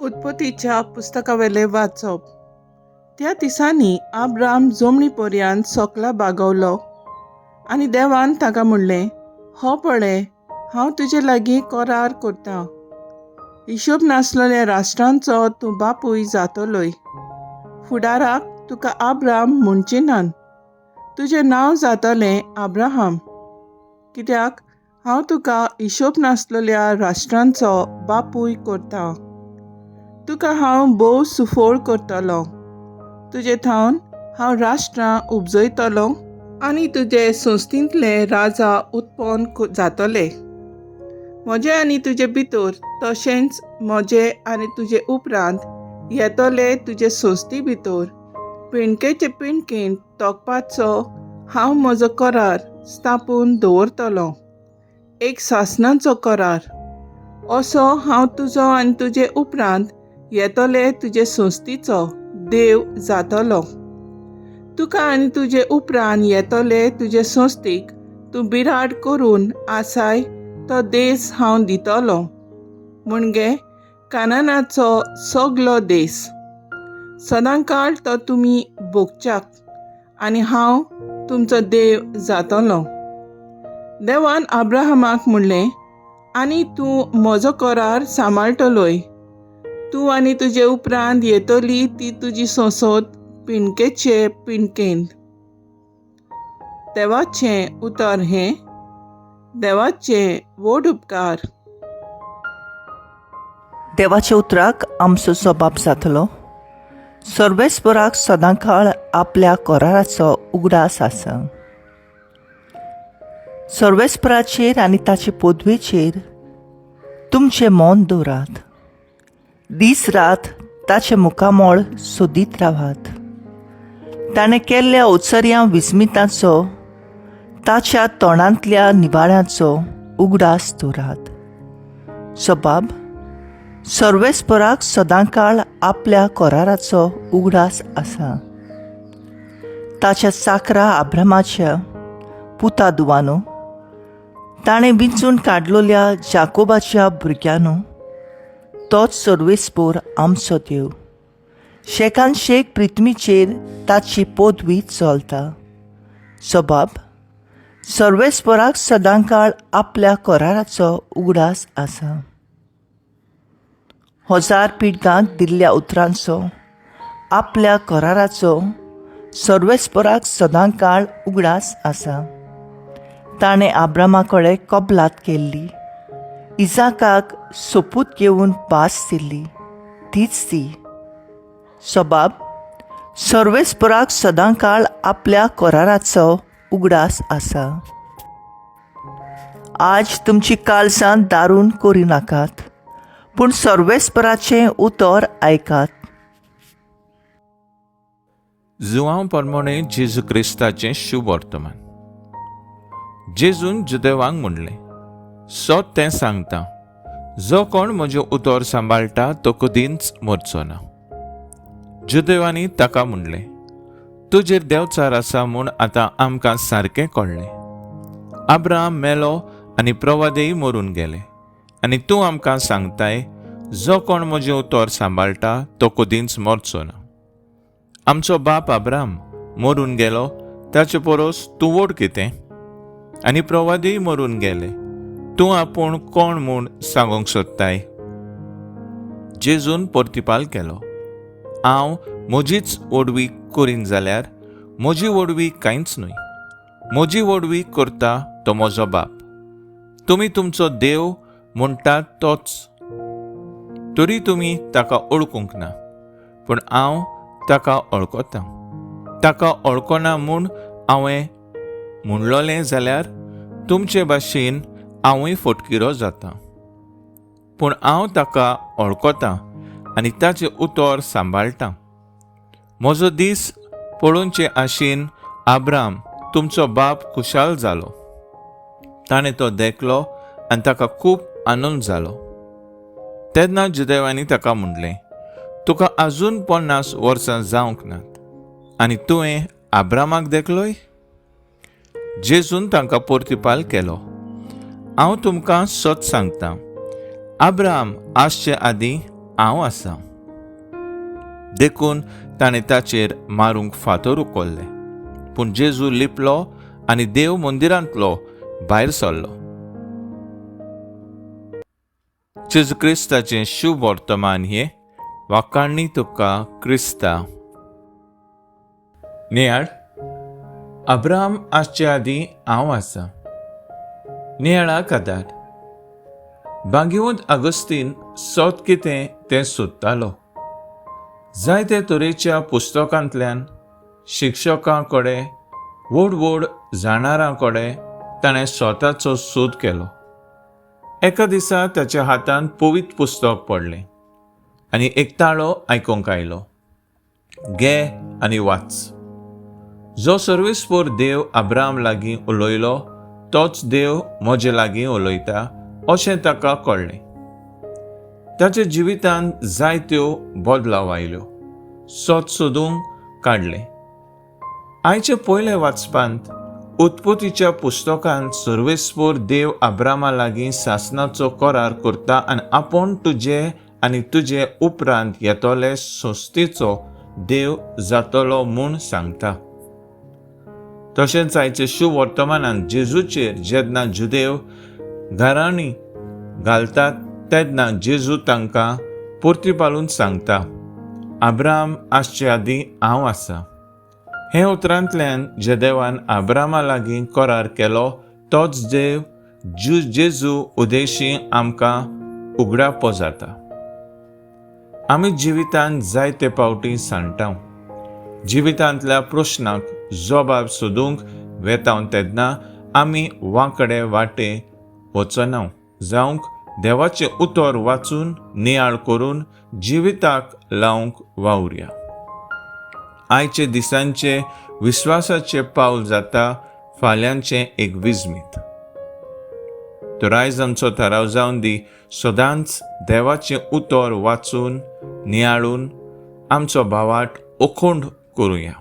उत्पत्तीच्या पुस्तकावेलें वाचप. त्या दिसांनी आब्राम जमनी पर्यांत सोकला बागवलो आनी देवान ताका म्हणलें, हो पळय, हांव तुजे लागीं करार करतां, हिशोब नासलेल्या राष्ट्रांचो तूं बापूय जातलोय. फुडाराक तुका आब्राम म्हणचे नात, तुजें नांव जातलें आब्राहाम, कित्याक हांव तुका हिशोब नासलेल्या राष्ट्रांचो बापूय करतां. तुका हांव भोव सुफळ करतलो, तुजे थावन हांव राष्ट्रां उपजयतलो आनी तुजे संस्थेंतले राजा उत्पन्न जातले. म्हजे आनी तुजे भितर तशेंच म्हजे आनी तुजे उपरांत येतले तुजे संस्थे भितर पिणकेचे पिणकेन तोखपाचो हांव म्हजो करार स्थापून दवरतलो, एक सासणाचो करार. असो हांव तुजो आनी तुजे उपरांत येतले तुजे संस्थेचो देव जातलो. तुका आनी तुजे उपरांत येतले तुजे संस्थेक तूं बिराड करून आसाय तो देस हांव दितलो, म्हणजे कानानाचो सगलो देस. सदांकाळ तो तुमी भोगच्याक आनी हांव तुमचो देव जातलो. देवान आब्राहमाक म्हणलें, आनी तूं म्हजो करार सांबाळटलोय, तूं आनी तुजे उपरांत येतली ती तुजी संसद पिणकेचे पिणकेंत. देवाचें उतर हें. देवाचे व्हड उपकार. देवाच्या उतराक आमचो स्वभाव जातलो. सर्वेस्पराक सदांकाळ आपल्या कराराचो उगडास आसा. सर्वेस्पराचेर आनी ताचे पदवेचेर तुमचें मन दवरात, दीस रात ताचें मुखामळ सोदीत रावात. ताणें केल्ल्या अवचर्या विस्मिताचो, ताच्या तोंडांतल्या निवाळ्याचो उगडास दवरात. सबाब सर्वेस्पराक सदांकाळ आपल्या कराराचो उगडास आसा. ताच्या चाकरा आब्रामाच्या पुता दुवानो, ताणें विंचून काडलोल्या जाकोबाच्या भुरग्यानो, तोच सर्वेस्पोर आमचो देव. शेकान शेक पृथ्वीचेर ताची पदवी चलता. सबाब सर्वेस्पराक सदांकाळ आपल्या कराराचो उगडास आसा. हजार पिळगांक दिल्ल्या उतरांचो, आपल्या कराराचो सर्वेस्पराक सदांकाळ उगडास आसा. ताणें आब्रामा कडेन कबलात केल्ली, इजाकाक सोपूत घेवन भास दिल्ली, तीच ती. सबाब सर्वेस्पराक सदांकाळ आपल्या कराराचो उगडास आसा. आज तुमची काळजां दारून करिनाकात, पूण सर्वेस्पराचें उतर आयकात. जुआंव परमणे जेजू क्रिस्ताचें शुभ वर्तमान. जेजून जुदेवांक म्हणलें, सत तें सांगता, जो कोण म्हजें उतर सांबाळटा तो कदींच मरचो ना. जुदेवांनी ताका म्हणलें, तुजेर देवचार आसा म्हूण आतां आमकां सारकें कळ्ळें. आब्राम मेलो आनी प्रवादेय मरून गेले, आनी तूं आमकां सांगताय, जो कोण म्हजें उतर सांबाळटा तो कदींच मरचो ना. आमचो बाप आब्राम मरून गेलो, ताचे परस तूं व्हड कितें? आनी प्रवादीय मरून गेले, तूं आपूण कोण म्हूण सांगूंक सोदताय? जेजून प्रतिपाल केलो, हांव म्हजीच व्हडवीक करीन जाल्यार म्हजी व्हडवीक कांयच न्हय. म्हजी व्हडवीक करता तो म्हजो बाप, तुमी तुमचो देव म्हणटात तोच. तरी तुमी ताका वळखूंक ना, पूण हांव ताका वळखतां. ताका वळखना म्हूण हांवें म्हणलोलें जाल्यार तुमचे भाशेन हांवूय फटकिरो जाता. पूण हांव ताका वळखतां आनी ताचें उतर सांबाळटां. म्हजो दीस पळोवचे आशेन आब्राम तुमचो बाप खुशाल जालो. ताणें तो देखलो आनी ताका खूब आनंद जालो. तेन्ना जुदेवांनी ताका म्हणलें, तुका आजून 50 वर्सां जावंक नात आनी तुवें आब्रामाक देखलोय? जेजून तांकां प्रतिपाल केलो, हांव तुमकां सत सांगतां, आब्राम आसचे आदीं हांव आसा. देखून ताणें ताचेर मारूंक फातर उखल्ले, पूण जेजू लिपलो आनी देव मंदिरांतलो भायर सरलो. जेजू क्रिस्ताचें शुभ वर्तमान हें. वाखाणणी तुका क्रिस्ता. नियाळ. अब्राहम आसचे आदीं हांव आसा. नियाळाक आदार. भाग्यवंत आगस्तीन सत कितें तें सोदतालो. जायते तरेच्या पुस्तकांतल्यान, शिक्षकां कडेन, व्हड व्हड जाणारां कडेन ताणें स्वताचो सोद केलो. एका दिसा ताच्या हातांत पवित्र पुस्तक पडलें आनी एक ताळो आयकूंक आयलो, घे आनी वाच. जो सर्वेस्पोर देव अब्राहम लागीं उलयलो तोच देव म्हजे लागीं उलयता अशें ताका कळ्ळें. ताच्या जिवितांत जायत्यो बदलाव आयल्यो. सत सोदूंक काडलें. आयचे पयले वाचपांत उत्पत्तीच्या पुस्तकांत सर्वेस्पोर देव अब्रामा लागीं सासनाचो करार करता आनी आपूण तुजे आनी तुजे उपरांत येतले संस्थेचो देव जातलो म्हूण सांगता. तशेंच आयचे शुभ वर्तमानांत जेजूचेर जेन्ना जुदेव घरांनी घालतात तेन्ना जेजू तांकां परतीपालून सांगता, आब्राम आसचे आदीं हांव आसा. हे उतरांतल्यान जे देवान आब्रामा लागीं करार केलो तोच देव जेजू उदेशी आमकां उगडापो जाता. आमी जिवितांत जायते फावटी सांडटा. जिवितांतल्या प्रश्नाक जबाब सोदूंक वेता तेन्ना आमी वांकडे वाटे वचना. जावंक देवाचें उतर वाचून नियाळ करून जिविताक लावंक वावुरया. आयचे दिसांचे विस्वासाचे पावल जाता फाल्यांचें एक विस्मीत. तर आयज आमचो थाराव जावन दी, सदांच देवाचें उतर वाचून नियाळून आमचो भावार्त अखंड करुया.